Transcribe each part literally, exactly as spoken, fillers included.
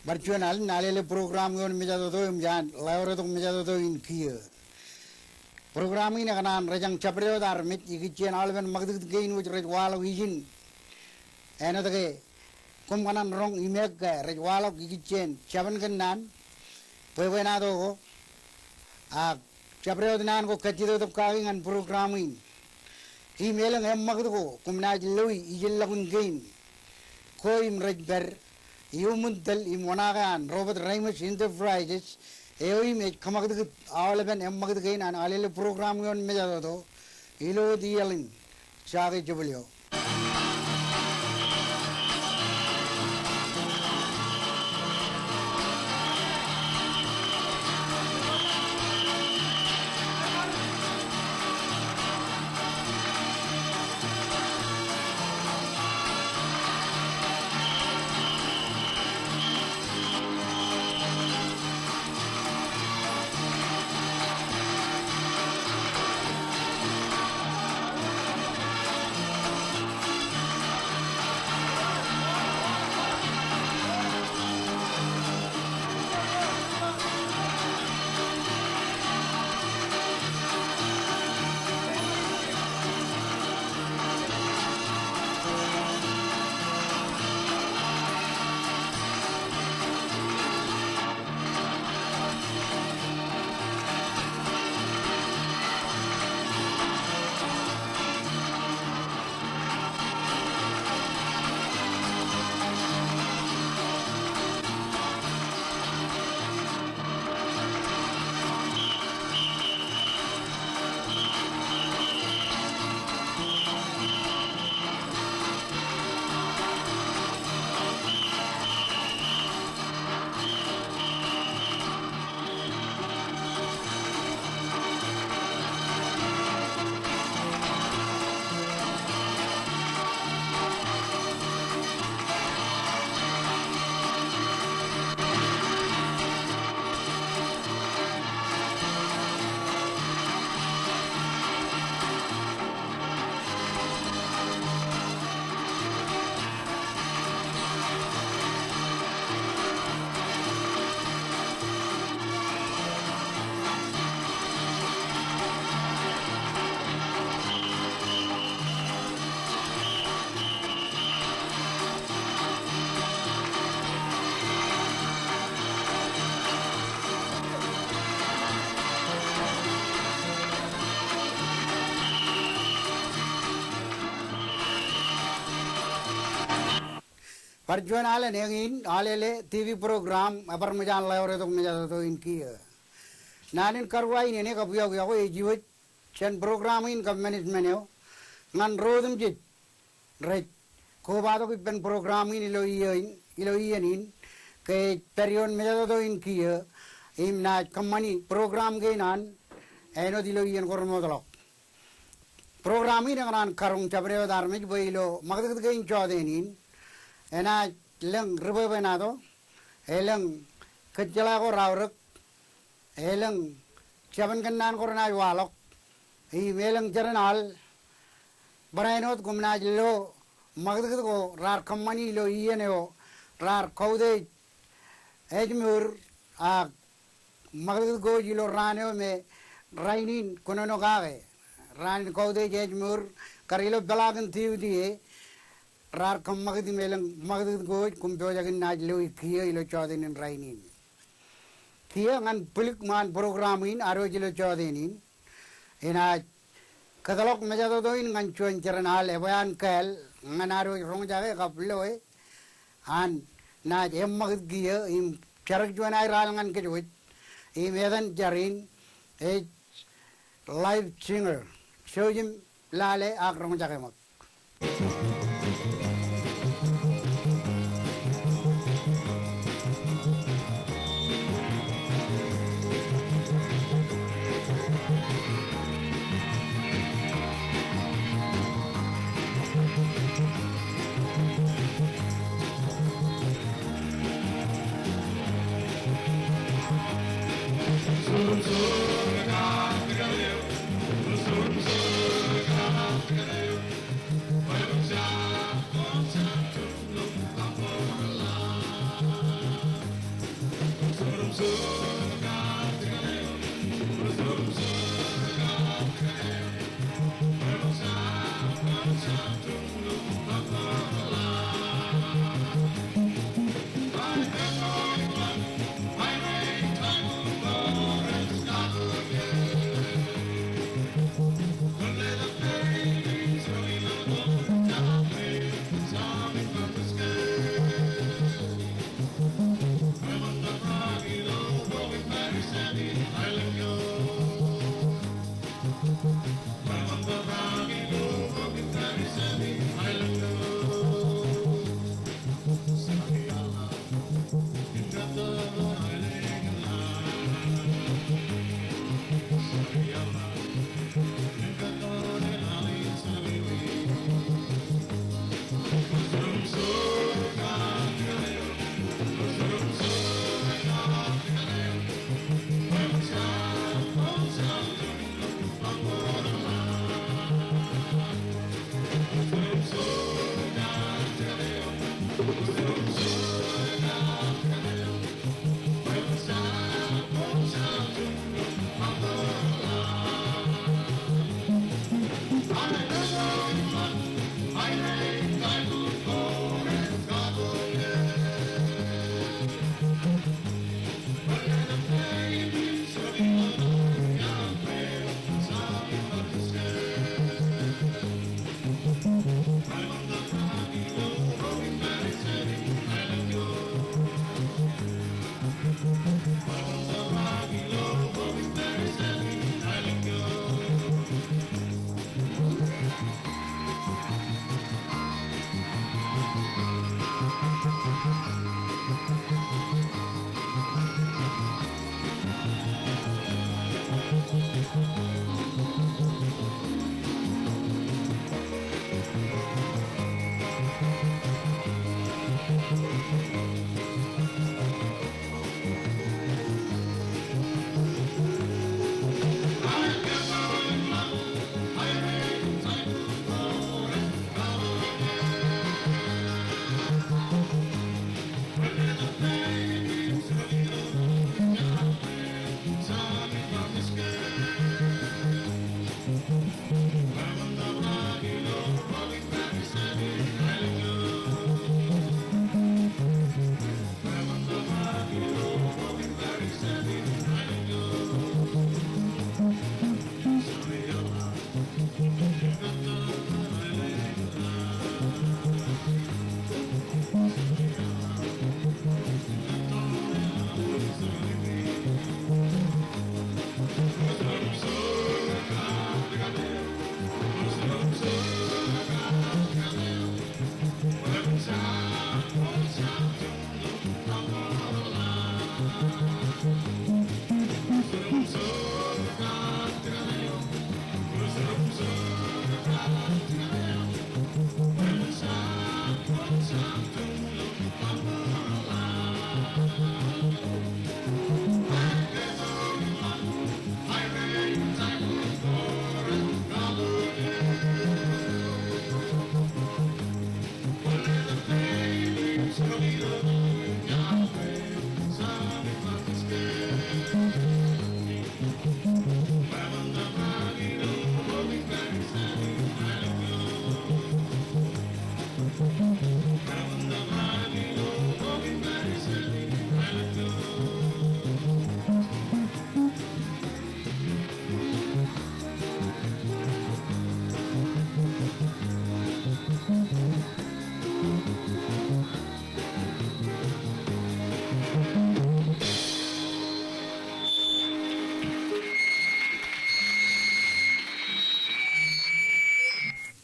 Bar juon alen Alele program ioon mejatoto im jaan ḷeoretok mejatoto in kiiō. Program in ekōṇaan rej jañ jabdewōt armej ikijjien aolepen ṃakūtkūt kein wōj rej waḷọk ijin āinwōt ke koṃ kōṇaan roñ im ke rej waḷọk ikijjien jabōn kōnnaan bwebwenato ko. Ak jabdewōt naan ko kajjitōk kaki ñan program in. Im elōñ eṃṃakūt ko koṃ naaj loi ijellọkun kein ko im rej pād iuṃwin tōl im oṇaake an Robert Reimers Enterprises eo im ej kōṃakūtkūt aolepen eṃṃakūt kein an Alele program ioon mejatoto ilo wōt iaḷ in. Jake jebōl eo. Bar juon alen eñin Alele TV program ebar ṃōj an ḷeoretok mejatoto in kiiō. Naan in karuwa in eṇ kab iọkwe eo ej iwōj jān program in kab management eo ñan ro otemjej rej kobatok ippān program in ilo iien in, ilo iien in, ke ej pād ioon mejatoto in kiiō, im naaj kōṃṃani program kein an āinwōt ilo iien ko remootḷọk. Program in ekōṇaan karoñ jabdewōt armej bwe ilo ṃakūtkūt kein jọteen in, enaaj lōñ ri bwebwenato, elōñ kōjjeḷā ko raorōk, elōñ jabōn kōnnaan ko renaaj waḷọk, im elōñ jeran al. Barāinwōt koṃ naaj lo ṃakūtkūt ko raar kōṃṃani ilo iien eo, raar kautiej ājmour, ak ṃakūtkūt ko ej ilo raan eo me rainin kōnono kake. Raan in kautiej ājmour, kar ilo peḷaakin Tiutide, raar kōṃṃakūt im elōñ ṃakūtkūt ko ej koṃ pojak in naaj loi kiiō ilo jọteen in rainin. Kiiō ñan bwilik ṃaan program in ad wōj ilo jọteen in, enaaj kōtḷọk mejatoto in ñan juon jeran al ebwe an kāāl ñan ad wōj roñjake kab loe an naaj eṃṃakūt kiiō im jar juon aer al ñan kōj wōj im etan jar in ej live singer. Jouj im lale ak roñjake ṃōk.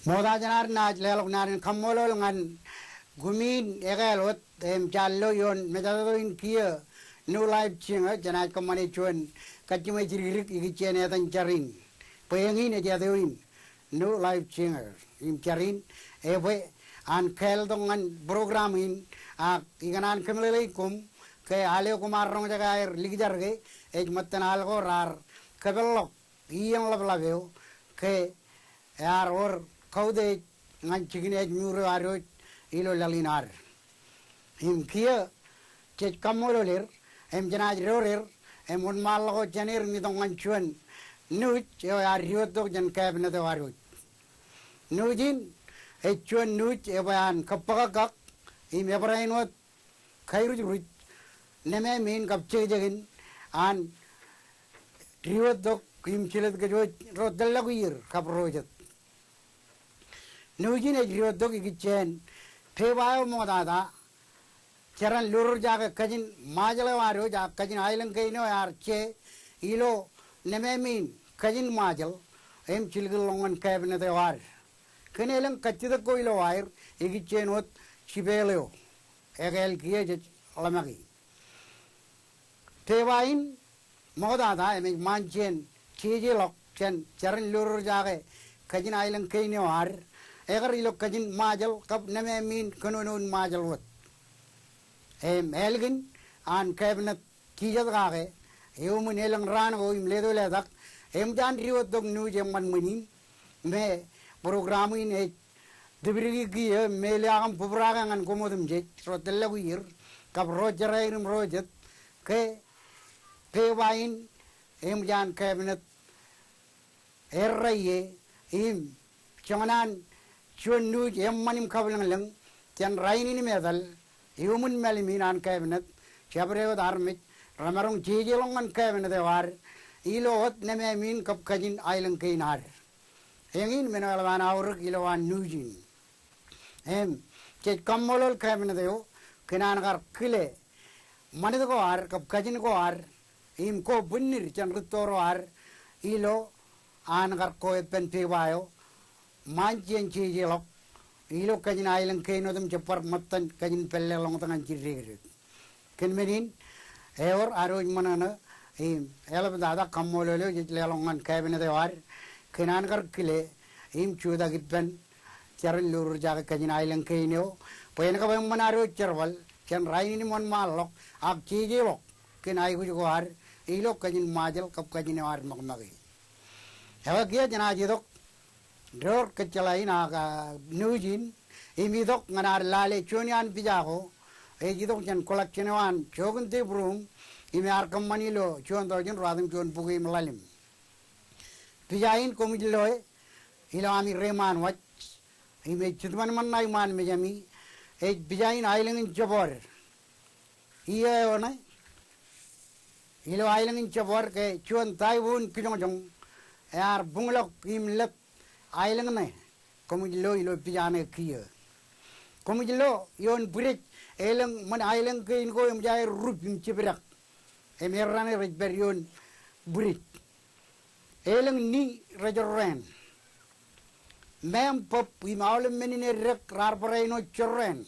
Ṃokta jān ad naaj leḷọk naan in kaṃṃoolol ñan kumi in ekāāl wōt im jaar lo ioon mejatoto in kiiō New Life Singer, jenaaj kōṃṃane juon kajjiṃwe jidikdik ikijjien etan jar in bwe eñin ej āt eo in New Life Singer. Im jar in ebwe an kāāl tok ñan program in, ak ikōṇaan kōmeḷeḷeik koṃ ke ale koṃ ar roñjake aer likjar ke ej ṃōttan al ko raar kōpeḷḷọk iien ḷapḷap eo ke ear wōr kautiej ñan jikin ājmour eo adwōj ilo laḷ in ad. Im kiiō jej kaṃṃoolol er im jenaaj door er im wōnṃaanḷọk wōt jān er im itok ñan juon nuuj eo ear diwōjtok jān cabinet eo adwōj. Nuuj in ej juon nuuj ebwe an kōbbōkakak im ebōd āinwōt kairujruj nemāmein kab jekjekin an diwōjtok im jilōt kōj wōj ro tōllọk iier kab ro jet. Nuuj in ej diwōjtok ikijjien peba eo ṃoktata, jeran lururjake kajin Ṃajeḷ eo adwōj ak kajin aelōñ kein eo ear je ilo nemāmein kajin Ṃajeḷ im jilkinḷọk ñan cabinet eo ad. Kōn elōñ kajjitōk ko ilo aer, ekijjien wōt jipeeḷ eo. Ekāāl kiiō jej ḷōmaki. Peba in ṃoktata im ej ṃaan jān jejeḷọk jān jarin lururjake kajin aelōñ kein eo ad, ekar ilo kajin Ṃajeḷ kab nemāmein kōnono in Ṃajeḷ wōt. Im ālikin an cabinet jijet kake, euṃwin elōñ raan ko im leto letak, eṃōj an diwōjtok nuuj eṃṃan ṃwiin in, me program in ej tipdiki kiiō, im meḷeḷe aṃ bōbraake ñan koṃ otemjej, ro tōllọk ier, kab ro jeraer im ro jet, ke peba in eṃōj an cabinet errā ie, im joñan an juon nuuj eṃṃan im kabwilōñlōñ, jān rainin im etal, euṃwin mālim in an cabinet, jabdewōt armej, remaroñ jejeḷọk ñan cabinet eo ad, ilo wōt nemāmein kab kajin aelōñ kein ad. Eñin men eo eḷap an aorōk ilowaan nuuj in. Im, jej kaṃṃoolol cabinet eo, kōn an kar kile ṃanit ko ad, kab kajin ko ad, im ko bwinnid jān rūtto ro ad, ilo an kar ko eppān peba eo, ṃaan jān jejeḷọk, ilo kajin aelōñ kein otemjej bar ṃōttan kajin pālle ḷọk ñan jidik. Kōn men in, ewōr ad wōj ṃōṇōṇō, im, eḷaptata kaṃṃoolol eo jej leḷọk ñan cabinet eo ad, kōn an kar kile, im jutak ippān, jarin lururjake kajin aelōñ kein eo, bwe en kab eṃṃan ad wōj jerbal, jān rainin im wōnṃaanḷọk, ak jejeḷọk, kōn aikuj ko ad, ilo kajin Ṃajeḷ kab kajin eo ad ṃakṃaki. Ekwe kiiō jenaaj itok, door kōjjeḷā in ak, ah, nuuj in, im itok ñan ad lale juon iaan pija ko, ej itok jān collection eo an Joachim de Brum, im ear kōṃṃani ilo juon tọujin ruwatimjuon bukwi im ḷalem. Pija in koṃij loe, ilo ami reiṃaan waj, im ej jitōṃanṃan ṇa iṃaan mejāmi, ej pija in aelōñ in Jabọd. Iiō eo ṇe, ilo aelōñ in Jabọd ke juon typhoon kijoñjoñ, ear buñḷọk im lōt aelōñ ṇe, koṃij lo ilo pija ṇe kiiō. Koṃij lo ioon bwidej, elōñ ṃōn aelōñ kein ko eṃōj aer rup im jipdak. Im errā ṇe rej pād ioon bwidej. Elōñ ni rejorrāān. Meam bōb im aolep men in eddek raar barāinwōt jorrāān.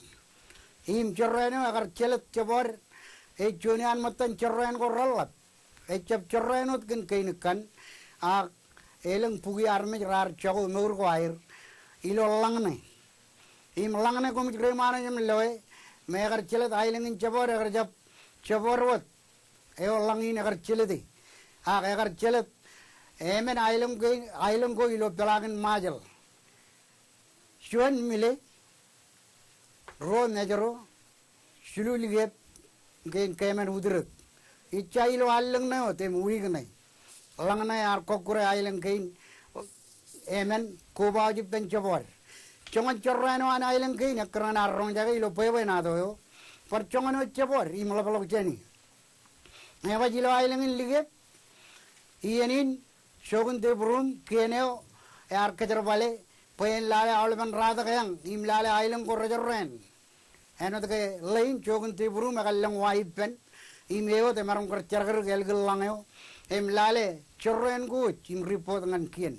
Im jorrāān eo ekar jelōt Jabọd, ej juon iaan ṃōttan jorrāān ko reḷḷap. Ejjab jorrāān wōt kōn kein ekkan, ak elōñ bukwi armej raar jako mour ko aer, ilo ḷañ ṇe. Im ḷañ ṇe koṃij reiṃaanwōj im loe, me ekar jelōt aelōñ in Jabọd, ekar jab Jabọd wōt, eo ḷañ in ekar jelōte. Ak ekar jelōt emān aelōñ ke, aelōñ ko ilo peḷaakin Ṃajeḷ. Juon Mile, ruo Mājro, jilu Likiep, kein keemān Utdrōk. Ijja ilo allōñ ṇe wōt im wiik ṇe. Ḷañ ṇe ear kọkkure aelōñ kein emān kobaoj ippān Jabọd. Joñan jorrāān eo an aelōñ kein ekkar ñan ad roñjake ilo bwebwenato eo. Bar joñan wōt Jabọd im ḷapḷọk jāni. Ebaj ilo aelōñ in Likiep, iien in, Joachim de Brum, kien eo, ear kōjerbale, bwe en lale aolepen ratak eañ, im lale aelōñ ko rejorrāān. Āinwōt ke ḷein Joachim de Brum ekar lōñ wa ippān, im e wōt emaroñ kar jerkakdik ālikin ḷañ eo, im lale jorrāān ko wōj, im report ñan kien.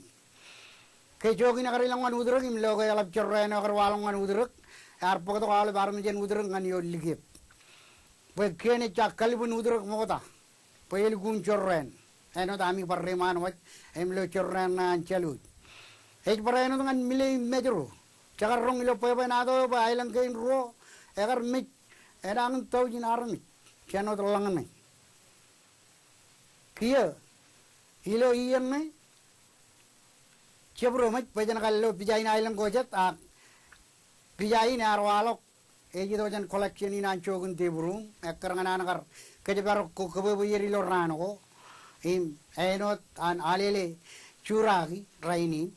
Ke Joachim ekar ilọk ñan Utdrōk, im lo ke eḷap jorrāān eo ekar waḷọk ñan Utdrōk, ear bōktok aolep armej in Utdrōk ñan ioon Likiep. Bwe kien ejja kalbwin Utdrōk ṃokta. Bwe elukkuun jorrāān. Āinwōt ami bar reiṃaan waj, im lo jorrāān ṇe an Jālwōj. Ej barāinwōt ñan Mile im Mājro. Jekar roñ ilo bwebwenato eo bwe aelōñ kein ruo, ekar mej, enañin tọujin armej. Jān wōt ḷañ ṇe. Kiiō, ilo iien ṇe, jebdōṃōj, bwe jen kar lo pija in aelōñ ko jet, ak pija in ear waḷọk, ej itok jān collection in an Joachim de Brum, ekkar ñan an kar kōjparok ko kōbwebwe ier ilo raan ko, im āinwōt an alele juraaki rainin,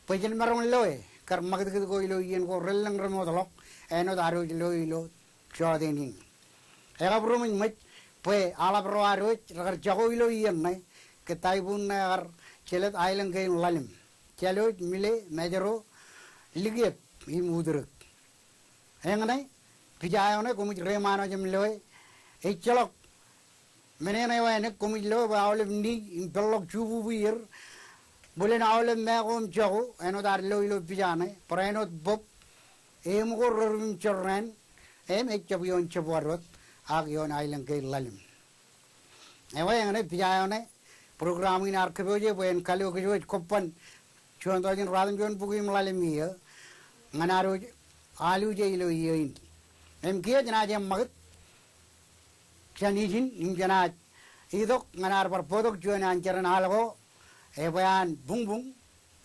bwe jen maroñ loe, kar ṃakūtkūt ko ilo iien ko relōñ remootḷọk, āinwōt ad wōj loe ilo jọteen in. Ekabūroṃōj ṃōj, bwe aḷap ro ad wōj, rekar jako ilo iien ṇe, ke typhoon ṇe ekar jelōt aelōñ kein ḷalem. Jālwōj, Mile, Mājro, Likiep, im Utdrōk. Eñṇe, pija eo ṇe koṃij reiṃaanwōj im loe, ejjeḷọk men eṇ eo āne koṃij loe bwe aolep ni im peḷḷọk jububu ier, Bōlen aolep meḷeḷe ko im jako, āinwōt ad lo ilo pija ṇe, barāinwōt bōb, eṃ ko rerūṃ jorrāān, im ejjab ioon Jebwad wōt, ak ioon aelōñ ke ḷalem. Ewi, eñṇe pija eo ṇe, program in ear kōpooje bwe en kallo kōj wōj kobban juon tọujin ruatimjuon bukwi im ḷalem iiō, ñan ad wōj aluje ilo iiō in. Im kiiō jenaaj eṃṃakūt jān ijin, im jenaaj itok ñan ad bar bōktok juon anjaren al ko, ebwe an buñbuñ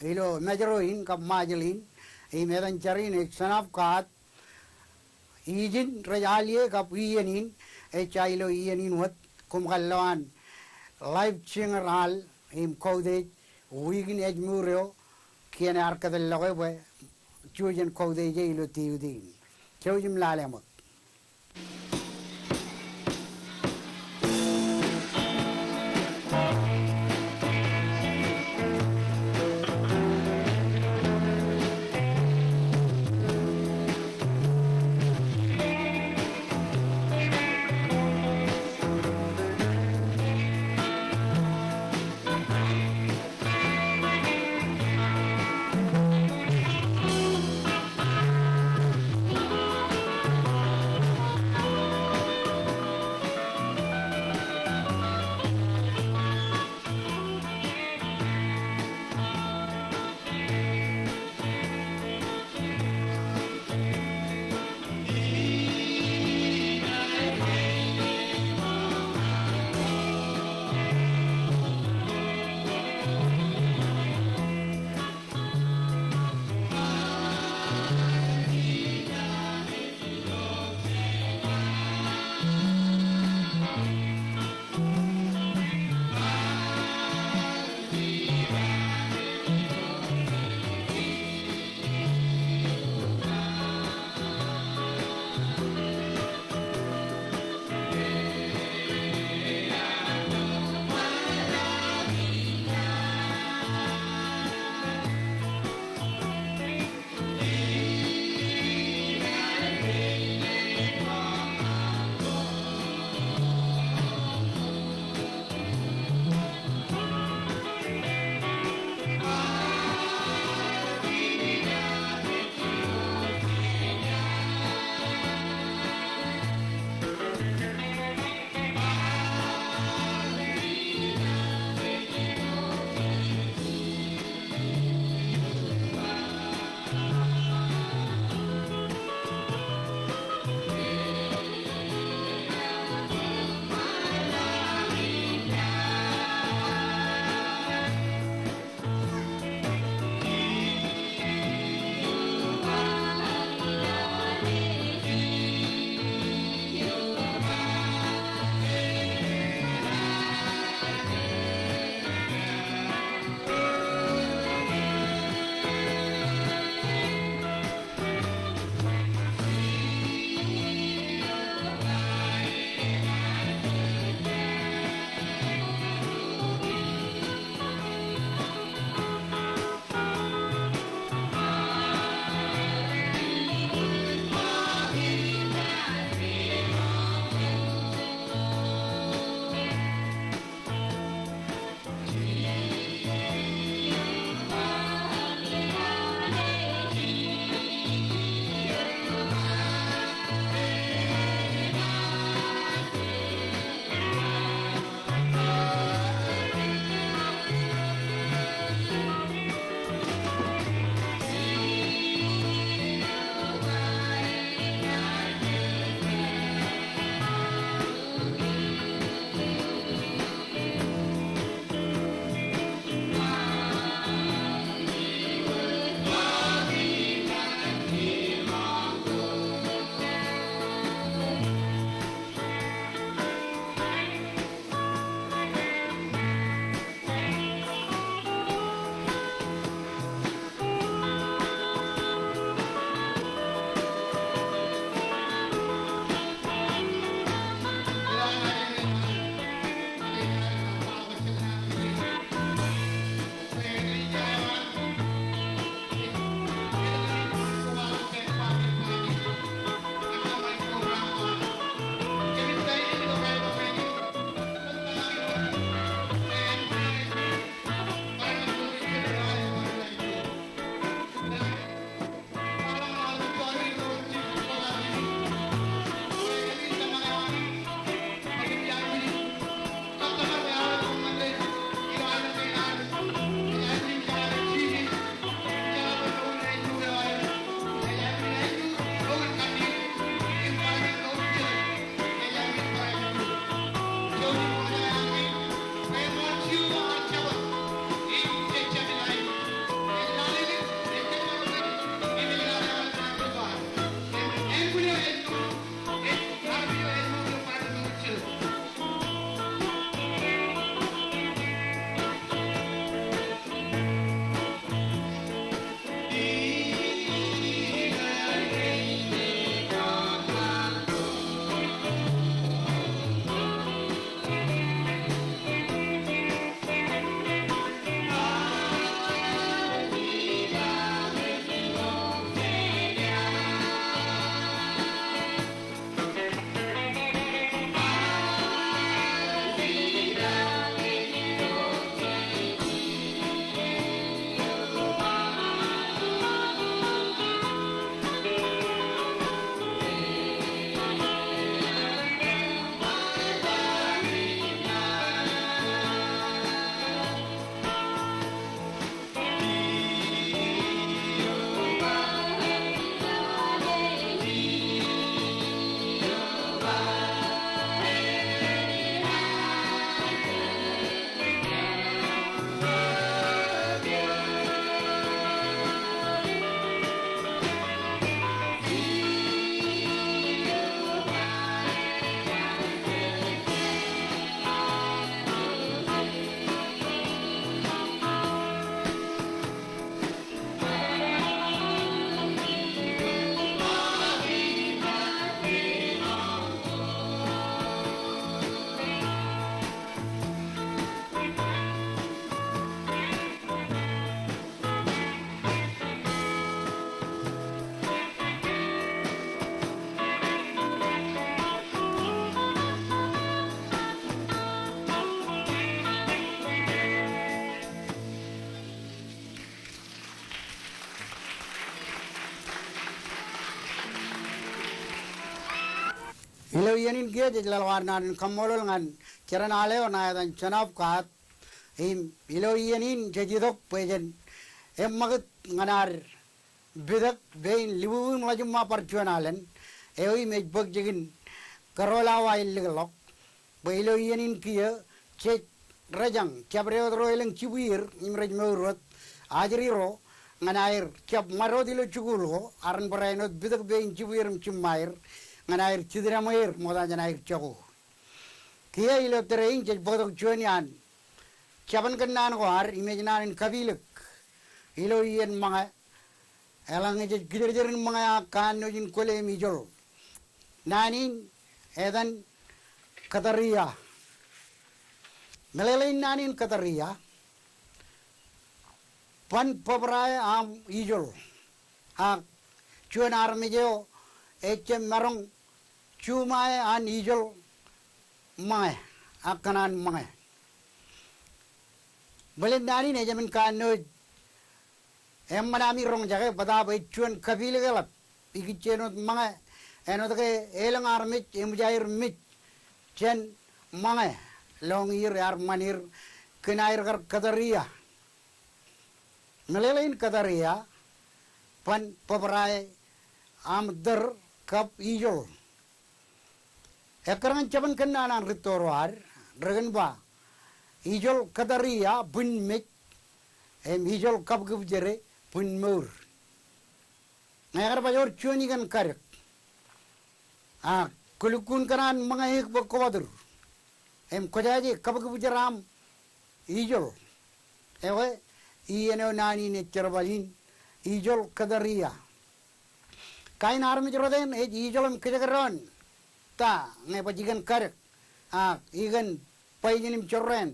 ilo Mājro in kab Ṃajeḷ in, im etan jar in ej Son of God. Ijin rej al ie kab iien in ej ja ilo iien in wōt, koṃ kar lo an live singer al im kautiej wiik in ājmour eo, kien ear kōtḷọk e bwe jujen kautiej e ilo tiuti in. Jouj im lale ṃōk. Ilo iien in kiiō jej lale wōt naan in kaṃṃoolol ñan jeran al eo ṇa etan Jon Ab Kaat. Im ilo iien in jej itok bwe jen eṃṃakūt ñan ad pitōk pein libubū im ḷajumma bar juon alen eo im ej bōk jikin kōrọọl awa ellikḷọk. Bwe ilo iien in kiiō jej rejañ jabdewōt ro elōñ jibwier im rej mour wōt ajri ro ñan aer jab ṃad wōt ilo jikuuḷ ko, ak ren bar āinwōt pitōk pein jibwier im jiṃṃaer ñan aer jitdaṃweer ṃokta jān aer jako. Kiiō ilo tōre in jej bōktok juon iaan jabōn kōnnaan ko ad im ej naan in kapilōk ilo iien ṃōñā. Eḷaññe jej kijerjer in ṃōñā ak kanooj in kwōle im ijoḷ. Naan in etan Kōtōria. Meḷeḷein naan in Kōtōria, ban bōbrae aṃ ijoḷ. Ak juon armej eo ejjab maroñ juṃae an ijoḷ ṃōñā ak kōṇaan ṃōñā. Bōlen naan in ejāmin kanooj eṃṃan ami roñjake bōtaab ej juon kapilōk eḷap ikijjien wōt ṃōñā, āinwōt ke elōñ armej eṃōj aer mej jān ṃōñā, lọñier ear ṃan er kōn aer kar Kōtōria. Meḷeḷein Kōtōria, ban bōbrae aṃ tōr kab ijoḷ. Ekkar ñan jabōn kōnnaan an rūtto ro ad, rekōn ba, ijoḷ Kōtōria bwin mej, im ijoḷ kabkūbjere bwin mour. Ñe ekar baj wōr juon ikōn kadek, ak kwō lukkuun kōṇaan ṃōñā eok bwe kwō bar tōr, im kwōjaje kabkūbjer aṃ ijoḷ. Ekwe, iien eo naan in ej jerbal in, ijoḷ Kōtōria. Kain armej rot eṇ ej ijoḷ im kōjekdọọn ta ñe baj ikōn kadek, ak ikōn bajjin im jorrāān,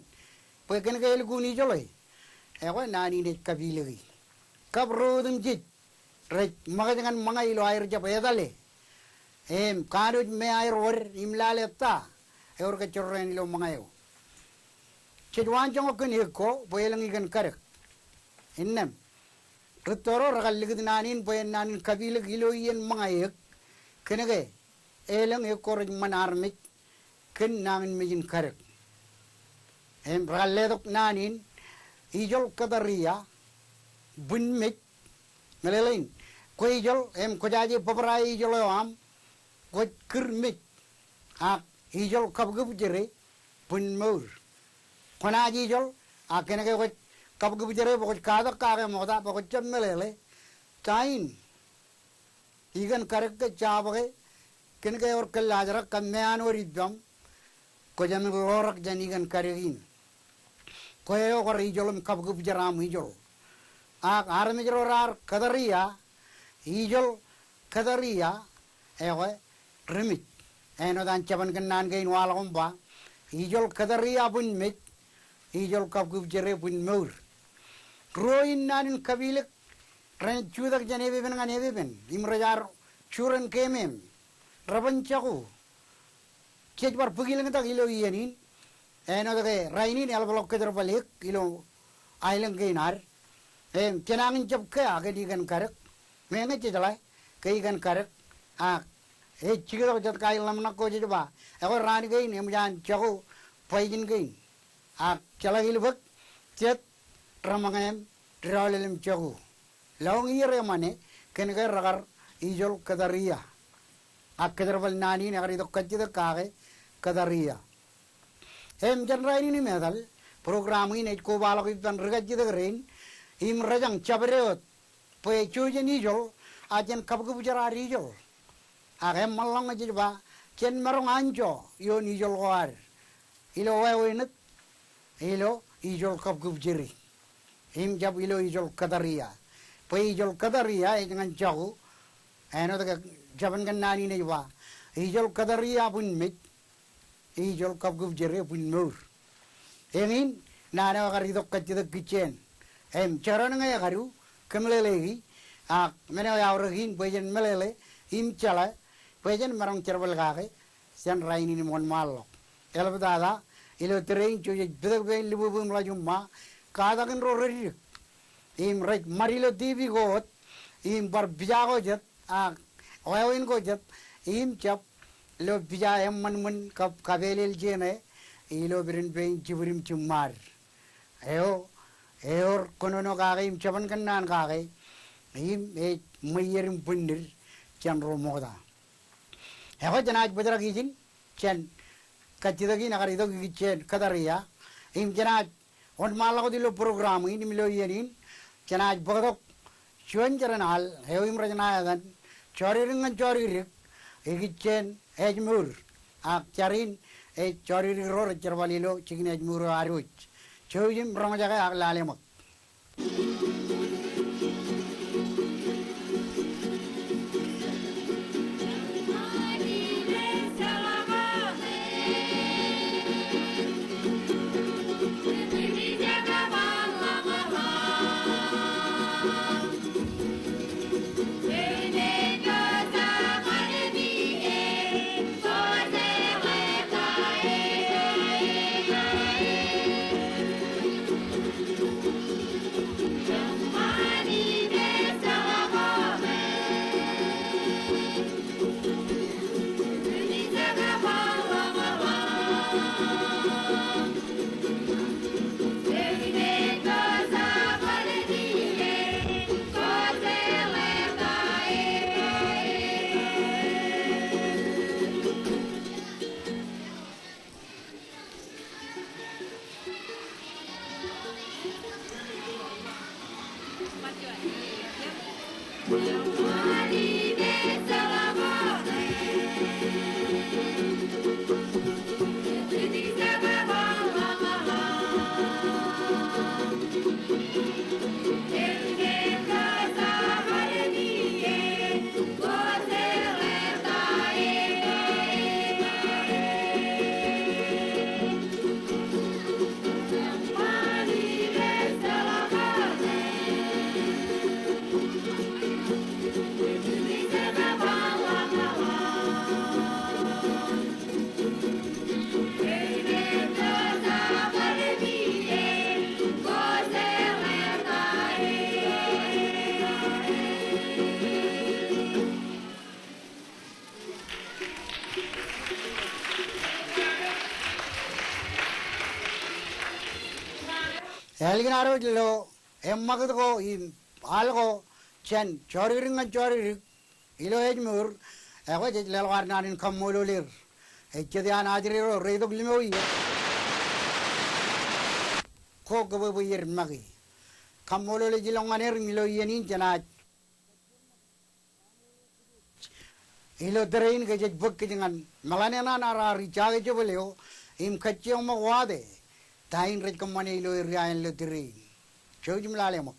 bwe kōn ke elukkuun ijoḷe. Ekwe naan in ej kapilōki. Kab ro otemjej rej ṃōkaj ñan ṃōñā ilo aer jab etale im kanooj me aer wōd im lale ta ewōr kōjjorrāān ilo ṃōñā eo. Jej waanjoñak kōn eok ko bwe elōñ ikōn kadek. Innām, rūtto ro rekar likūt naan in bwe en naan in kapilōk ilo iien ṃōñā eok, kōn ke elōñ eok ko rej ṃan armej kōn nañinmej in kadek. Im rekar letok naan in, ijoḷ Kōtōria bwin mej, meḷeḷein, kwō ijoḷ im kwōjaje bōbrae ijoḷ eo aṃ, kwōj kūr mej, ak ijoḷ kabkūbjere bwin mour. Kwōnaaj ijoḷ, ak kōn ke kwōj kabkūbjere bwe kwōj katak kake ṃokta bwe kwō jab meḷeḷe ta in ikōn kadek ke jabōke, kōn ke ewōr kōllaajrak kab me an wōd ippaṃ, kwō jāmin ḷorak jān ikōn kadek in. Kwe eo kar ijoḷ im kabkūbjer aṃ ijoḷ. Ak armej ro raar Kōtōria, ijoḷ Kōtōria, ekwe ri mej. Āinwōt an jabōn kōnnaan kein waḷọk im ba, ijoḷ Kōtōria bwin mej, ijoḷ kabkūbjere bwin mour. Ruo in naan in kapilōk ren jutak jān epepen ñan epepen im rej ar juren keemem, reban jako. Jej bar bōk ilōñtak ilo iien in, āinwōt ke rainin eḷapḷọk kōjerbal eok ilo aelōñ kein ad. Im jenañin jab kea kōn ikōn kadek, meñe jejeḷā ke ikōn kadek, ak ej jiktok jet kain ḷōmṇak ko jej ba, ekwe raan kein eṃōj an jako bajjin kein. Ak jeḷā ke ilbōk jet reṃōñā im dọọlel im jako. Lọñier eṃṃane kōn ke rekar ijoḷ Kōtōria. Ak kōjerbal naan in ekar itok kajjitōk kake Kōtōria. Im jān rainin im etal, program in ej kobaḷọk ippān ri kajjitōk rein im rejañ jabdewōt bwe jouj jān ijoḷ a jān kabkūbjer ad ijoḷ. Ak eṃṃanḷọk ñe jej ba, jen maroñ anjọ ioon ijoḷ ko ad ilo wāween wōt, ilo ijoḷ kabkūbjere im jab ilo ijoḷ Kōtōria. Bwe ijoḷ Kōtōria ej ñan jako, āinwōt ke jabōn kōnnaan in ej ba, ijoḷ Kōtōria bwin mej, ijoḷ kabkūbjere bwin mour. Eñin naan eo ekar itok kajjitōk kijjien. Im jekdọọn ñe ekadu, kōmeḷeḷeiki, ak men eo eaorōk in bwe jen meḷeḷe im jeḷā bwe jen maroñ jerbal kake jān rainin im wōnṃaanḷọk. Eḷaptata ilo tōre in jej pitōk pein libubū im ḷajumma, katakin ro reddik im rej ṃad ilo TV ko wōt im bar pija ko jet ak wāween ko jet im jab Ilo pija eṃṃanṃan kab kapeel eo jeṇe, ilo piden pein jibwid im jiṃṃaad. Eo, ewōr kōnono kake im jabōn kōnnaan kake, im ej ṃweied im bwinnid jān ro ṃokta. Ekwe jenaaj bōjrak ijin jān kajjitōk in ekar itok ikijjien Kataria, im jenaaj wōnṃaanḷọk wōt ilo program in im ilo iien in, jenaaj bōktok juon jeran al eo im rej ṇa etan Jọdikdik ñan Jọdikdik, ikijjien Ājmour. Ak jar in ej jọdikdik ro rej jerbal ilo jikin Ājmour eo ad wōj. Jouj im roñjake ak lale ṃōk. Ālikin ad wōj ilo eṃṃakūt ko im al ko jān jọdikdik ñan jọdikdik ilo Ājmour, ekwe jej leḷọk ad naan in kaṃṃoolol er. Ej jet iaan ajri ro reitok limo iiō ko kōbwebwe ier make. Kaṃṃoolol ej ilọk ñan er im ilo iien in jenaaj ilo tōre in ke jej bōk kōj ñan meḷan eṇ an ad ri jaake jebōl eo im kajjioñ ṃōk wate ta in rej kōṃṃane ilo area in ilo tōre in. Jouj im lale ṃōk.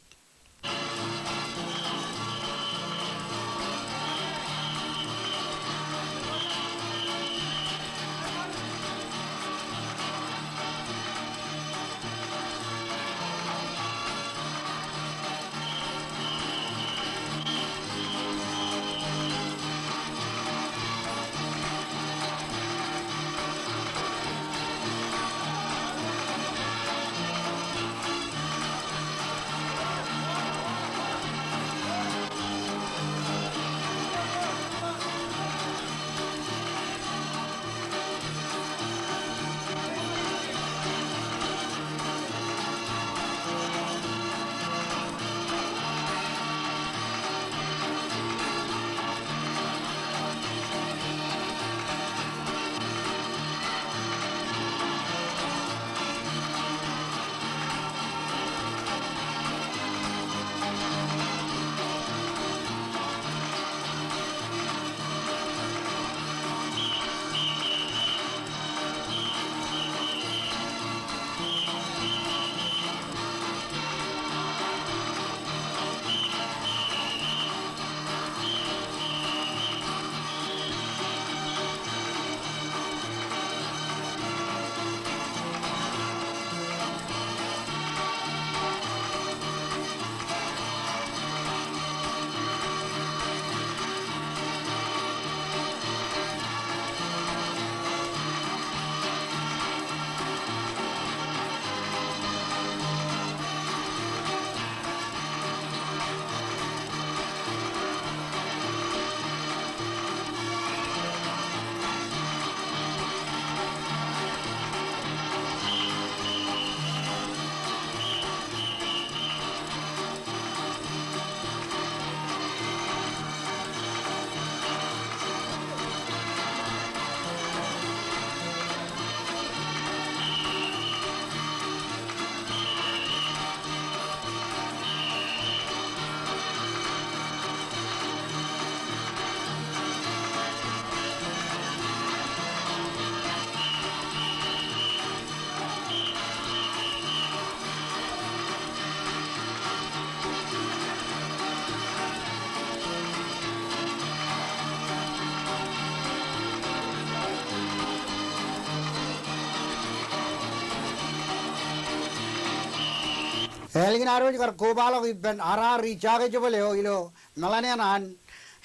Ālikin ad wōj kar kobaḷọk ippān arar ijjake jebōl eo ilo meḷan eṇ an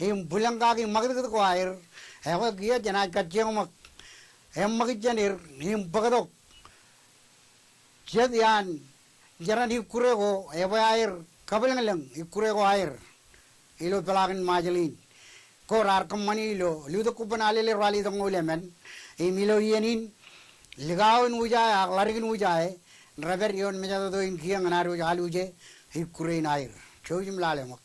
im bwilōñ kaki ṃakūtkūt ko aer, ekwe kiiō jenaaj kajjioñ ṃōk eṃṃakūt jān er im bōktok jet iaan jeran ikkure ko ebwe aer kabwilōñlōñ ikkure ko aer ilo peḷaakin Ṃajeḷ in. Ko raar kōṃṃani ilo Lutōk Kubbon Alele ralitōk ñoul emān. Im ilo iien in, likao in Wūjae ak ḷadik in Wūjae rej pād ioon mejatoto in kiiō ñan ad wōj aluje ikkure in aer. Jouj im lale ṃōk.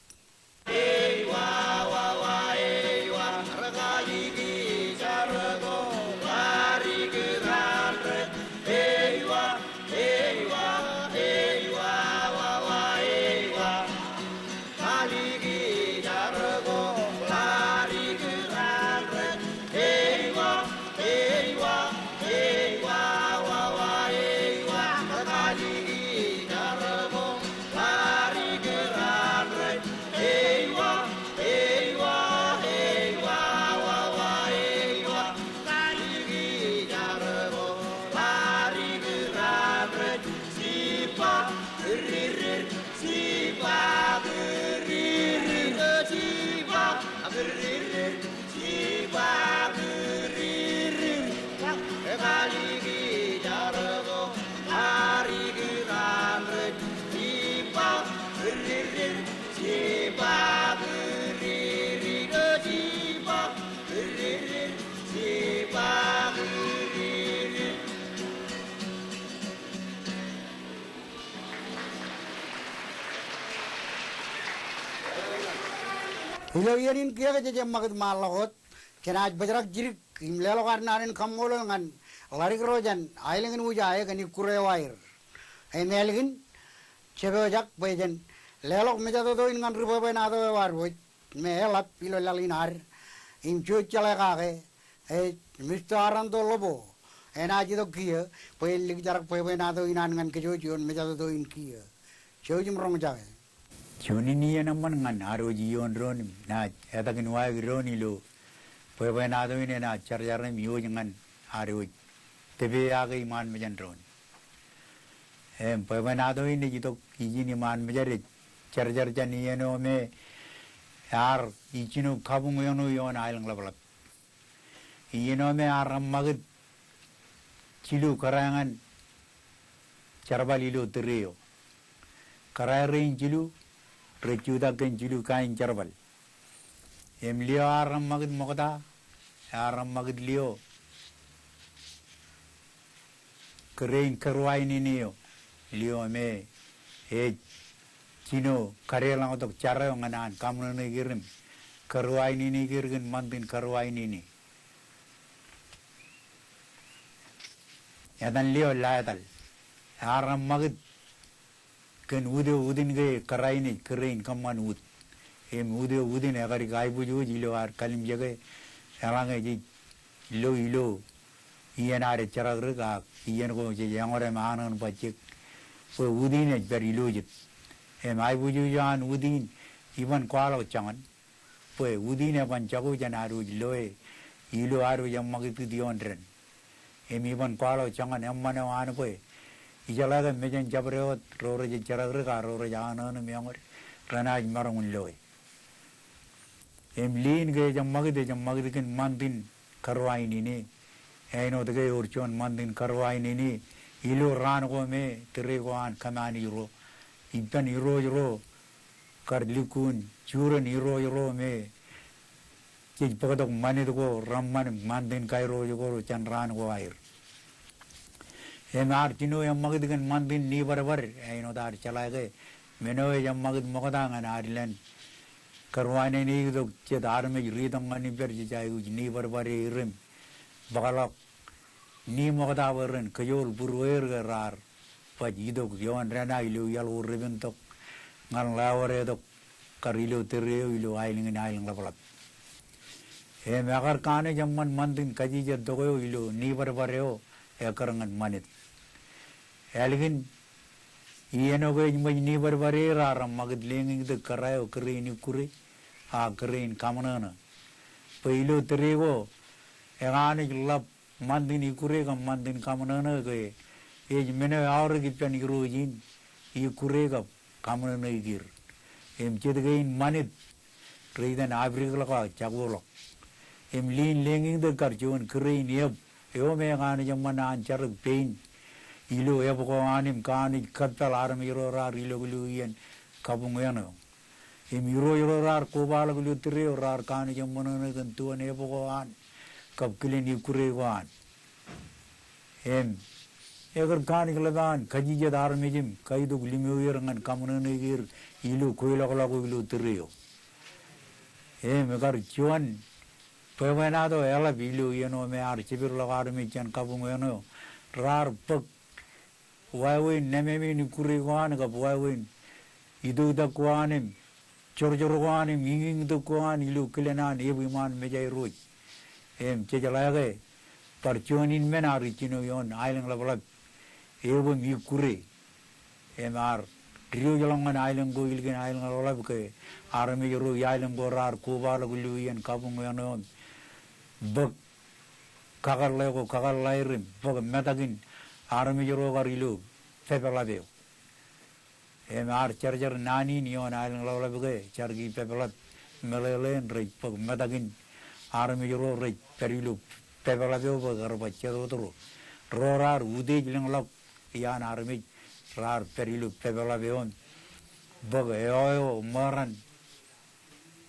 Ilo iien in kiiō ke jej ṃakūt ṃaanḷọk wōt, jenaaj bōjrak jidik im leḷọk ad naan in kaṃṃoolol ñan ḷadik ro jān aelōñ in Wūjae kōn ikkure eo aer. Im ālikin, jepojak bwe jen leḷọk mejatoto in ñan ri bwebwenato eo ad wōj me eḷap ilo laḷ in ad im jouj jeḷā kake, ej Mista Aranto Ḷobo, enaaj itok kiiō bwe en likjrak bwebwenato in an ñan kōj wōj ioon mejatoto in kiiō. Jouj im roñjake. Juon in iien eṃṃan ñan ad wōj iioon doon im naaj etakin waik doon ilo bwebwenato in enaaj jarjar im iwōj ñan ad wōj tōpeake iṃaan mejān doon. Im bwebwenato in ej itok ijin iṃaan mejād, ej jarjar jān iien eo me ear ijjino kabuñ eoon ioon aelōñ ḷapḷap. Iien eo me ear ṃakūt jilu kōrā ñan jerbal ilo tōre eo. Kōrā rein jilu rej jutak kōn jilu kain jerbal. Im lio ear ṃakūt ṃokta, ear ṃakūt lio kōrā in kōrwa in ine eo, lio me ej jino kadeḷọñtok jar eo ñan an kaṃōṇōṇō er im kōrwa in ine er kōn ṃantin kōrwa in ine. Etan lio laetal. Ear ṃakūt kōn ut eo, ut in ke kōrā in ej kōrā in kōṃṃan ut. Im ut eo, ut in ekadik aibōjoj ilo ad kalimjeke, eḷaññe jej lo ilo iien ad ej jerakrōk ak iien ko jej eñotem anōn bajjek bwe ut in ej pād ilo jet. Im aibōjoj eo an ut in iban kwaḷọk joñan bwe ut in eban jako jān ad wōj loe ilo ad wōj eṃṃakūt ioon dān. Im iban kwaḷọk joñan eṃṃan eo an bwe ijeḷā ke mejān jabdewōt ro rej jerakrōk ak ro rej anōn im eñote renaaj maroñ in loe. Im liin ke ej ṃakūt, ej ṃakūt kōn ṃantin kōrwa in ine. Āinwōt ke ewōr juon ṃantin kōrwa in ine ilo raan ko me tōre ko an kōṃṃani ro, ippān irooj ro kar lukkuun juren irooj ro me jej bōktok ṃanit ko reṃṃan ṃantin kairooj ko jān raan ko aer. Im ear jino eṃṃakūt kōn ṃantin nibadbad, āinwōt ad jeḷā ke men eo ej ṃakūt ṃokta ñan ad ilan kōrwa in ej itok jet armej ri itok ñan ippād jej aikuj nibadbad er im bōkḷọk ni ṃokta bwe ren kōjool būrueir ke raar baj itok ioon dān ilo iaḷ ko repentok ñan ḷaodetok kar ilo tōre eo ilo aelōñ in aelōñ ḷapḷap. Im ekar kanooj eṃṃan ṃantin kajijattok eo ilo nibadbad eo ekkar ñan ṃanit. Ālikin iien eo ke ej ṃōj nibadbad er ear ṃakūt leñiñtik kōrā eo kōrā in ikkure ak kōrā in kaṃōṇōṇō. Bwe ilo tōre ko ekanooj ḷap ṃantin ikkure kab ṃantin kaṃōṇōṇō ke ej men eo eaorōk ippān irooj in ikkure kab kaṃōṇōṇōik er. Im jet kein ṃanit rej itōn apidik ḷọk ak jakuḷọk. Im lin leñiñtik kar juon kūr in eb, eo me kanooj eṃṃan an jadik pein ilo eb ko an im kanooj kōppāl armej ro raar ilọk ilo iien kabuñ eṇ eo. Im irooj ro raar kobaḷọk ilo tōre eo raar kanooj eṃṃanṃōṇō kōn tuon eb ko an kab kilen ikkure ko an. Im ekar kanooj ḷap an kajijet armej im kaitok limo er ñan kaṃōṇōṇōik er ilo kweilọklọk eo ilo tōre eo. Im ekar juon bwebwenato eḷap ilo iien eo me ear jepirḷọk armej jān kabuñ eṇ eo, raar bōk wāween nemāmein ikkure ko an kab wāween itoktak ko an im jorjor ko an im iñiñtik ko an ilo kilen an eb iṃaan mejāer wōj. Im jejeḷā ke bar juon in men ear ijjino ioon aelōñḷapḷap eb im ikkure. Im ear diwōjḷọk ñan aelōñ ko ilikin aelōñḷapḷap ke armej ro iaelōñ ko raar kobaḷọk ilo iien kabuñ eṇ eo im bōk kakōḷḷe ko kakōḷḷaer im bōk metakin armej ro kar ilo pepeḷap eo. Im ear jarjar naan in ioon aelōñḷapḷap ke jar ki pepeḷap meḷeḷein rej bōk metakin armej ro rej pād ilo pepeḷap eo bwe kar ba jet wōt ro. Ro raar utiej lōñḷọk iaan armej raar pād ilo pepeḷap eo im bōk eo eo ṃōran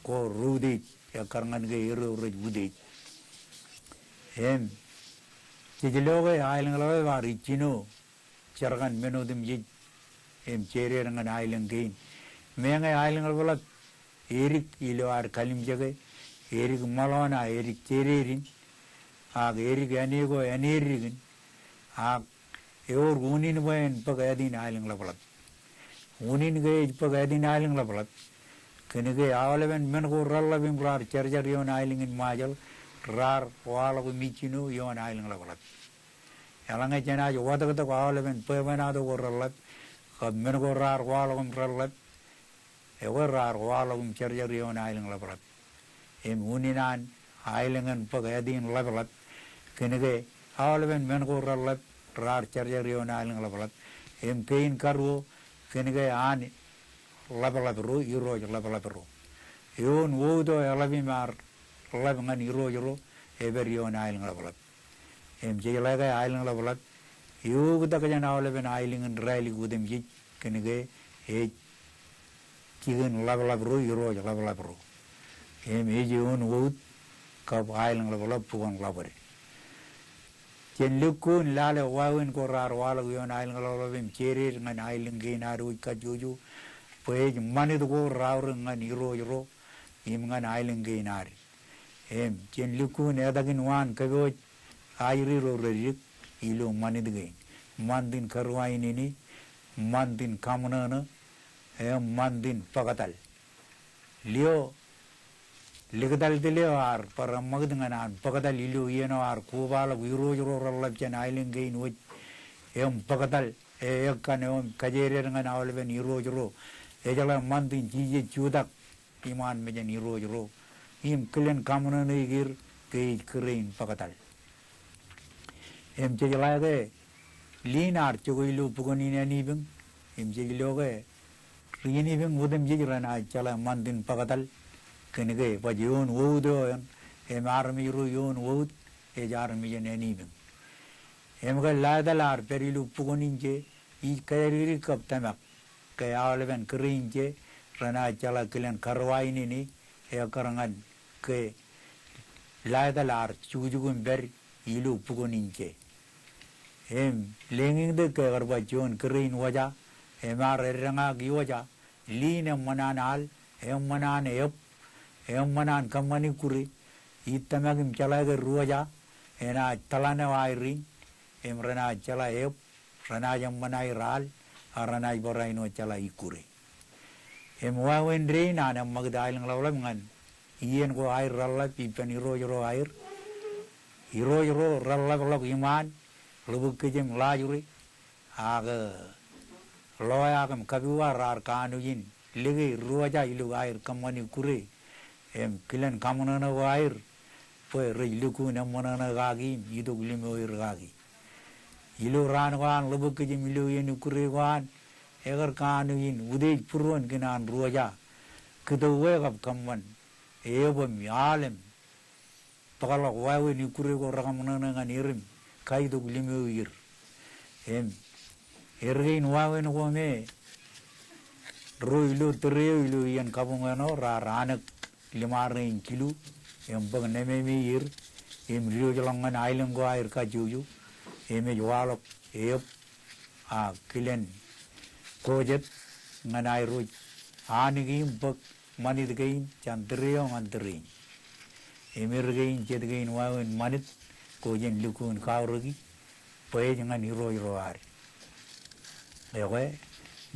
ko reutiej ekkar ñan ke er eo rej utiej. Im jej lo ke aelōñḷapḷap ear ijjino jar kaṇ men otemjej im jeeded ñan aelōñ kein. Meñe aelōñḷapḷap edik ilo ad kalimjeke, edik ṃōḷo ṇa edik jeeded in, ak edik āne ko āne edik in, ak ewōr unin bwe en bōk āt in aelōñḷapḷap. Unin ke ej bōk āt in aelōñḷapḷap, kōnke aolepen men ko reḷḷap im raar jarjar ioon aelōñ in Ṃajeḷ raar waḷọk im ijjino ioon aelōñḷapḷap. Eḷaññe jenaaj watōktok aolepen bwebwenato ko reḷḷap kab men ko raar waḷọk im reḷḷap, ekwe raar waḷọk im jarjar ioon aelōñḷapḷap. Im unin an aelōñ en bōk āt in ḷapḷap, kōnke aolepen men ko reḷḷap raar jarjar ioon aelōñḷapḷap. Im kein karuo, kōnke an ḷapḷap ro, irooj ḷapḷap ro. Eoon wōt eo eḷap im ear ḷap ñan irooj ro, epād ioon aelōñḷapḷap. Im jejeḷā ke aelōñḷapḷap eoktak jān aolepen aelōñ in Rālik otemjej, kōnke ej jikin ḷapḷap ro, irooj ḷapḷap ro. Im ej eoon wōt kab aelōñḷapḷap bukwōn ḷapḷap. Jen lukkuun lale wāween ko raar waḷọk ioon aelōñḷapḷap im jeeded ñan aelōñ kein ad wōj kajjojo, bwe ej ṃanit ko raorōk ñan irooj ro im ñan aelōñ kein ad. Im jen lukkuun etakin waan kōpooj ajri ro reddik ilo ṃanit kein. Ṃantin karuwainene, ṃantin kaṃōṇōṇō, im ṃantin bōktal. Lio liktal tōl eo ear bar eṃṃakūt ñan an bōktal ilo iien eo ear kobaḷọk irooj ro reḷḷap jān aelōñ kein wōj. Im bōktal e ekkan eo im kajeeded ñan aolepen irooj ro. Ejeḷā ṃantin jijet jutak iṃaan mejān irooj ro im kilen kaṃōṇōṇōik er ke ej kūr in bōktal. Im jejeḷā ke lin ear jokwe ilo bukwōn in Ānipiñ, im jej lo ke ri-Ānipiñ otemjej renaaj jeḷā ṃantin bōktal, kōnke baj eoon wōt eo eṇ, im armej ro eoon wōt ej armej in Ānipiñ. Im ke laetal ear pād ilo bukwōn in je, ij kōjatdikdik kab tōmak ke aolepen kūr in je renaaj jeḷā kilen karuwainene ekkar ñan ke laetal ear jukjuk im pād ilo bukwōn in je. Im leñiñtik ke kar ba juon kūr in wōja, im ear eddōñak iwōja, lin eṃṃan an al, eṃṃan an eb, eṃṃan an kōṃṃan ikkure, ij tōmak im jeḷā ke ri wōja enaaj tōḷan eo aer in, im renaaj jeḷā eb, renaaj eṃṃan aer al, ak renaaj barāinwōt jeḷā ikkure. Im wāween dein an eṃṃakūt aelōñḷapḷap ñan iien ko aer reḷḷap ippān irooj ro aer. Irooj ro reḷḷapḷọk iṃaan, ḷubukkijem ḷaajure, ak loeak im kapiwa raar kanooj in lōke ri wōja ilo aer kōṃṃan ikkure im kilen kaṃōṇōṇō ko aer, bwe rej lukkuun eṃṃōṇōṇō kaki im itok limo er kaki. Ilo raan ko an ḷubukkijem ilo iien ikkure ko an, Ekar kanooj in utiej būruon kōn an ruo ja. Kōto wōt kab kōṃṃan eobōm, aolem, bōkḷọk wāween ikkure ko rekōṃōṇōṇō ñan erim, kaitok limoeir. Im er kein wāween ko me ro ilo tōre eo ilo iien kabuñ eo raar anōk limarein jilu im bōk nememeier im diwōjḷọk ñan aelōñ ko aer kajjojo im ej waḷọk eob a kilen ko jet ñan aerro anōk im bōk ṃanit kein jān tōre eo ñan tōre in. Im er kein jet kein wāween ṃanit ko jen lukkuun kaorōki bwe ej ñan irooj ro ad. Ekwe,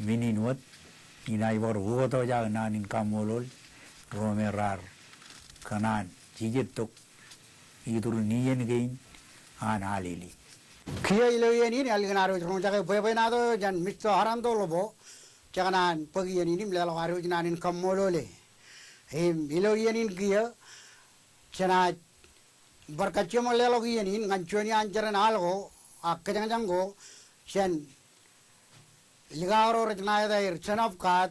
men in wōt, inaaj bar ukōtwōj aō naan in kaṃṃoolol ro me raar kōṇaan jijet tok iturin iien kein an Alele. Kiiō ilo iien in ālikin ad wōj roñjake bwebwenato jān Mister Harando Lobo, jekōṇaan bōk iien in im leḷọk ad wōj naan in kaṃṃoolole. Im ilo iien in kiiō, jenaaj bar kajjioñ ḷọk iien in ñan juon iaan jeren al ko, a kōjañjañ ko jān likao ro rej ṇa eta er Son of God,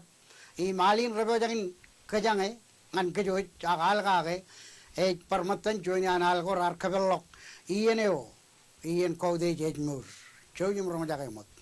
im al in repojak in kōjañe ñan kōj wōj ak al kake, ej bar ṃōttan juon iaan al ko raar kōpeḷḷọk iien eo, iien kautiej ej mour. Jouj im roñjake ṃōk.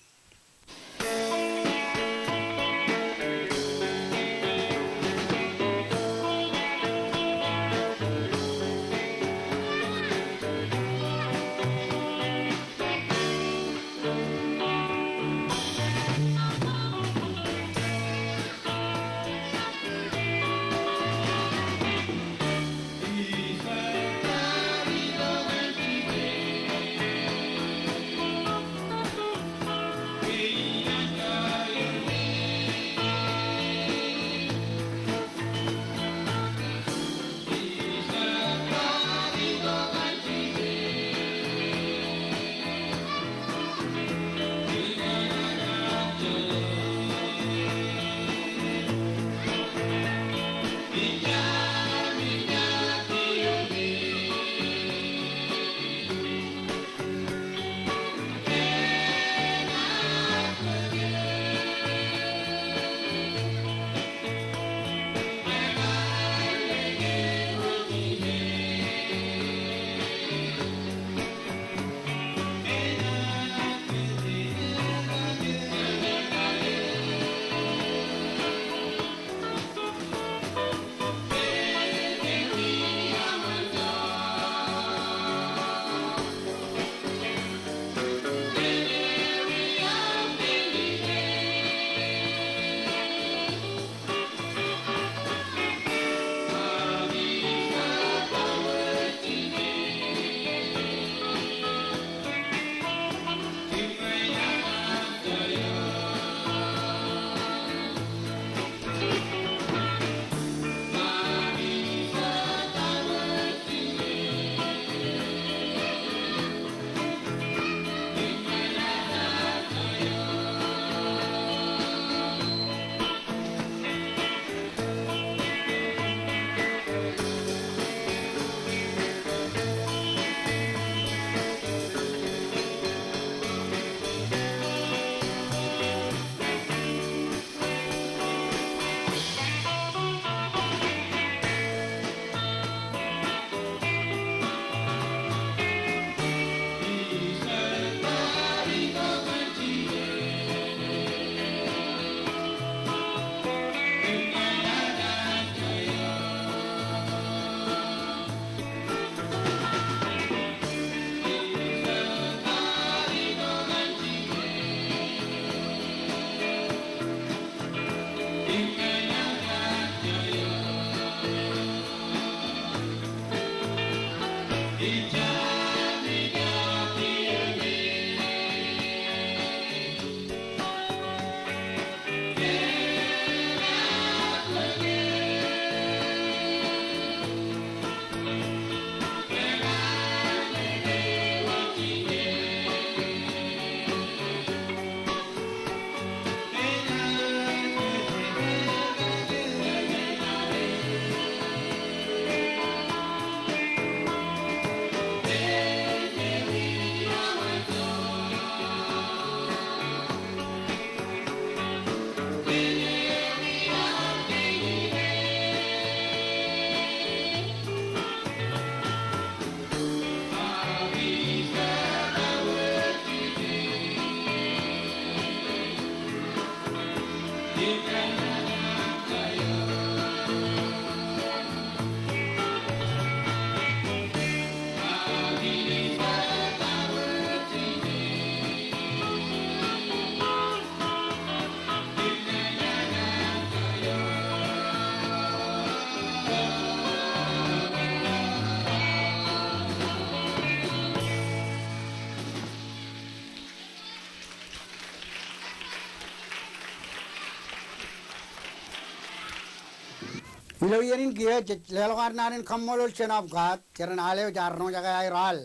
Ilo iien in kiiō jej leḷọk ad naan in kaṃṃoolol Son of God, jeran al eo jaar roñjake aer al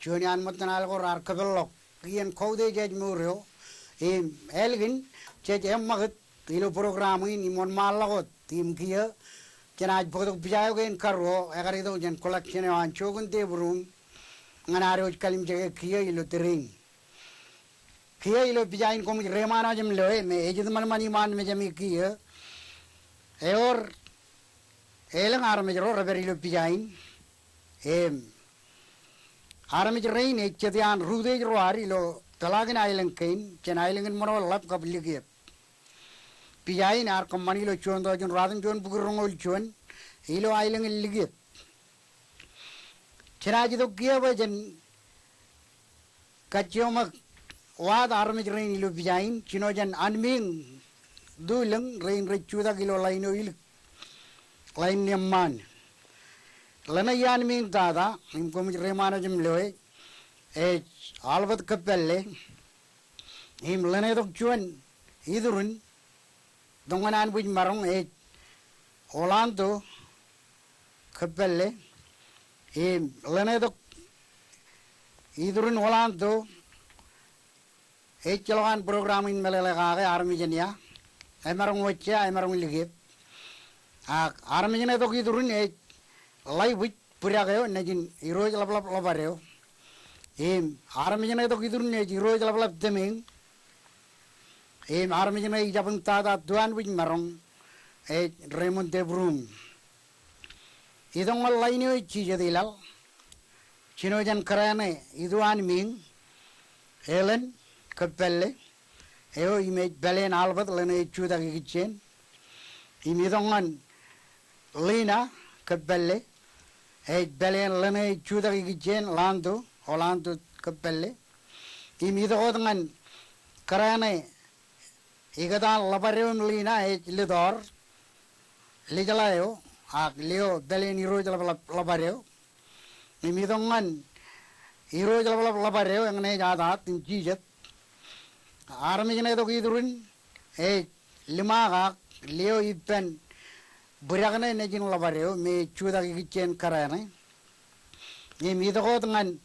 juon iaan ṃōttan al ko raar kōpeḷḷọk iien kautiej ājmour eo. Im ālikin jej eṃṃakūt ilo program in im wōnṃaanḷọk wōt im kiiō jenaaj bōktok pija eo kein karuo ekar itok jān collection eo an Jook in Teprum ñan ad wōj kalimjeke kiiō ilo tōre in. Kiiō ilo pija in koṃij reiṃaan wōj im loe me ej itōṃanṃan iṃaan mejāmi kiiō. Ewōr elōñ armej ro rej pād ilo pija in. Im armej rein ej jet iaan rūtiej ro ad ilo peḷaakin aelōñ kein, jān aelōñ in Ṃōṇōḷḷap kab Likiep. Pija in ear kōṃṃani ilo juon tọujin ruatimjuon bukwi roñoul juon ilo aelōñ in Likiep. Jenaaj itok kiiō bwe jen kajjioṃak wōt armej rein ilo pija in, jino jān anmiiñ tulōñ rein rej jutak ilo ḷain eo ilik, ḷain in eṃṃaan. Ḷeṇe iaan anmiiñ tata im koṃij reiṃaan wōj im loe ej Albert Kōppālle. Im ḷeṇetok juon iturin tok ñan anbwijmaroñ ej Orlando Kōppālle. Im ḷeṇetok iturin Orlando ej ejjeḷọk an program in meḷeḷe kake armej eo emaroñ wōj, emaroñ Likiep. Ak armej ṇe tok iturin ej ḷaibwij bōjrak eo nejin Irooj Ḷapḷap Ḷōpar eo. Im armej ṇe tok iturin ej Irooj Ḷapḷap Tōmeiñ. Im armej ṇe ijabōn tata tu anbwijmaroñ ej Raymond Teprum. Itok ñan ḷain eo ej jijet ilaḷ, jino jān kōrā ṇe itu anmiiñ, Ellen Kōppālle, eo im ej pāleen Albert ḷeṇe ej jutak ikijjien. Im itok ñan Lina Kōppālle, ej pāleen ḷeṇe ej jutak ikijjien Lanto, Orlando Kōppālle. Im itok wōt ñan kōrā ṇe ikōtaan Ḷōpar eo im Lina ej Litoor, Lijeḷā eo, ak lio pāleen Irooj Ḷapḷap Ḷōpar eo. Im itok ñan Irooj Ḷapḷap Ḷōpar eo, eñṇe ej atat im jijet. Armej ṇe tok iturin ej liṃakak, lio ippān bōjrak ṇe nejin Ḷōpar eo me ej jutak ikijjien kōrā ṇe. Im itok wōt ñan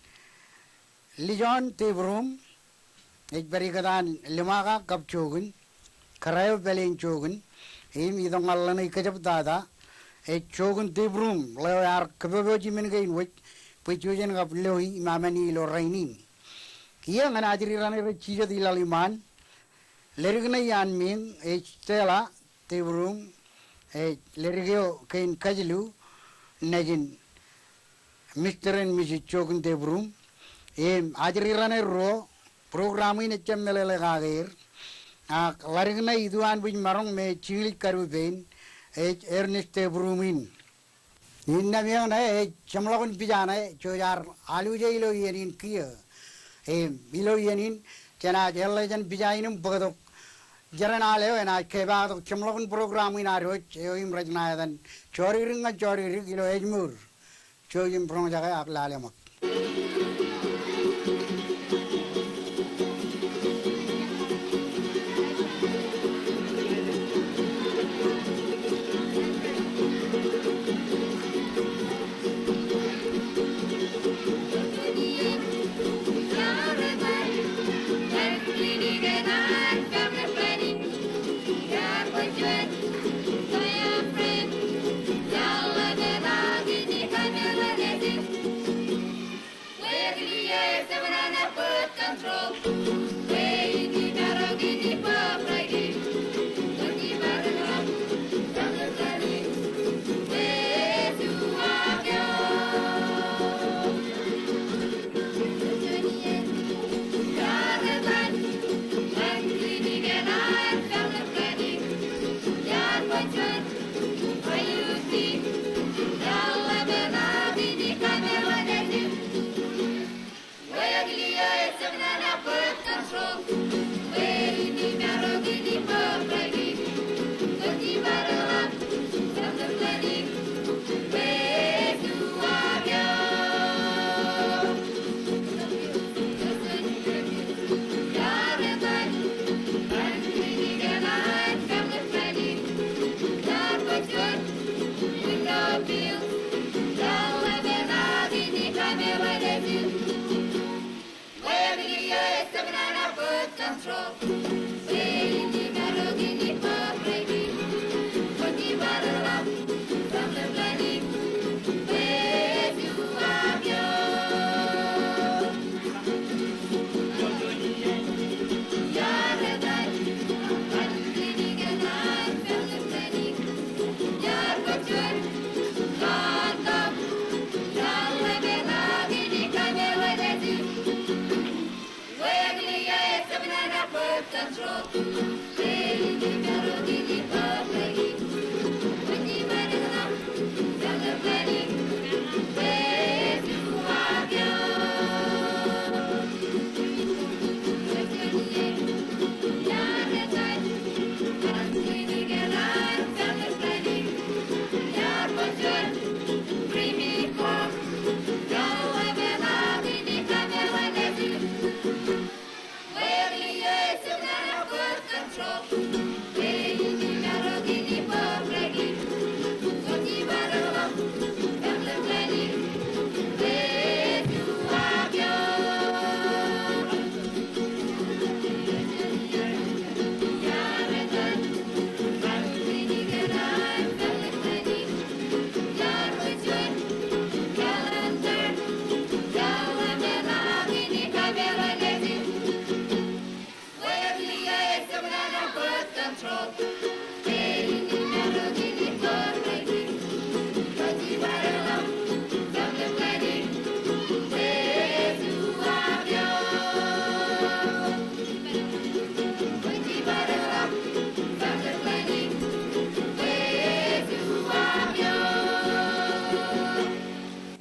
Lijoon Teprum, ej pād ikōtaan liṃakak kab jokōn, kōrā eo pāleen jokōn. Im itok ñan ḷeṇe ej kōjab tata, ej Jokōn Teprum, ḷeo ear kōpopo jimen kein wōj bwe jen kab loe im amāni ilo rainin. Kiiō ñan ajri raṇe rej jijet ilaḷ iṃaan, ledik ṇe iaan anmiiñ ej Stella Teprum, ej ledik eo kein kajilu nejin Mister and Missus Jokōn Teprum. Im ajri raṇe ruo, program in ejjab meḷeḷe kake er. Ak ḷadik ṇe itu anbwijmaroñ me ej jiljilimjuon pein, ej Ernest Teprum in. Innām eoon ṇe ej jeṃḷọkin pija ṇe, jej ar alwōje ilo iien in kiiō. Im ilo iien in, jenaaj eḷḷe jān pija in im bōktok jeran al eo enaaj kepaaktok jeṃḷọkin program in ad wōj, eo im rej ṇa etan Jodikdik ñan Jodikdik ilo ājmour. Jouj im roñjake ak lale ṃōk.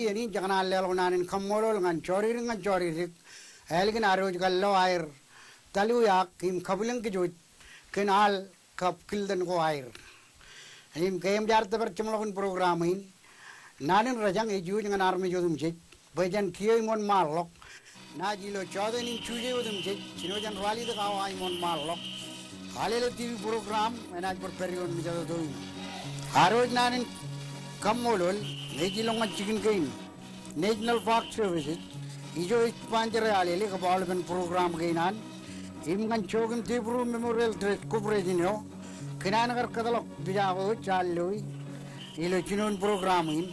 Iien in jekōṇaan leḷọk naan in kaṃṃoolol ñan jodikdik ñan jodikdik ālikin ad wōj kar lo aer taliwōj im kabwilōñ kōj wōj kōn al kab kiltōn ko aer. Im ke eṃōj ad tōpar jeṃḷọkin program in, naan in rōjañ ej iwōj ñan armej otemjej bwe jen kiiō im wōnṃaanḷọk. Naaj ilo jọteen in Juje otemjej, jino jen ralitōk awa im wōnṃaanḷọk. Alele T V program enaaj bar pād ioon mejatoto in. Ad wōj naan in kaṃṃoolol ej ilọk ñan jikin kein National Park Services, ijo ej sponsor e Alele kab aolepen program kein an, im ñan Joachim Devereaux Memorial Trust Corporation eo kōn an kar kōtḷọk pija ko ej al loi ilo jinoin program in,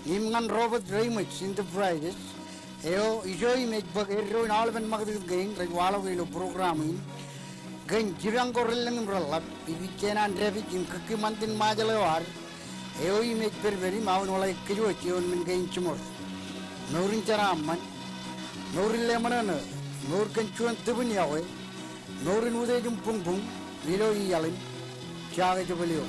im ñan Robert Reimers Enterprises eo ijo im ej bōk eddoin aolepen ṃakūtkūt kein rej waḷọk ilo program in kōn jipañ ko relōñ im reḷḷap ikijjien an dāpij im kōkki ṃantin Ṃajeḷ eo ad eo im ej pedped im aunwōḷā kōj wōj ioon men kein jiṃor. Mour in jeraaṃṃan, mour in leṃōṇōṇō, mour kōn juon tūpin iọkwe, mour in utiej im buñbuñ ilo iaḷ in. Jake jebōl eo.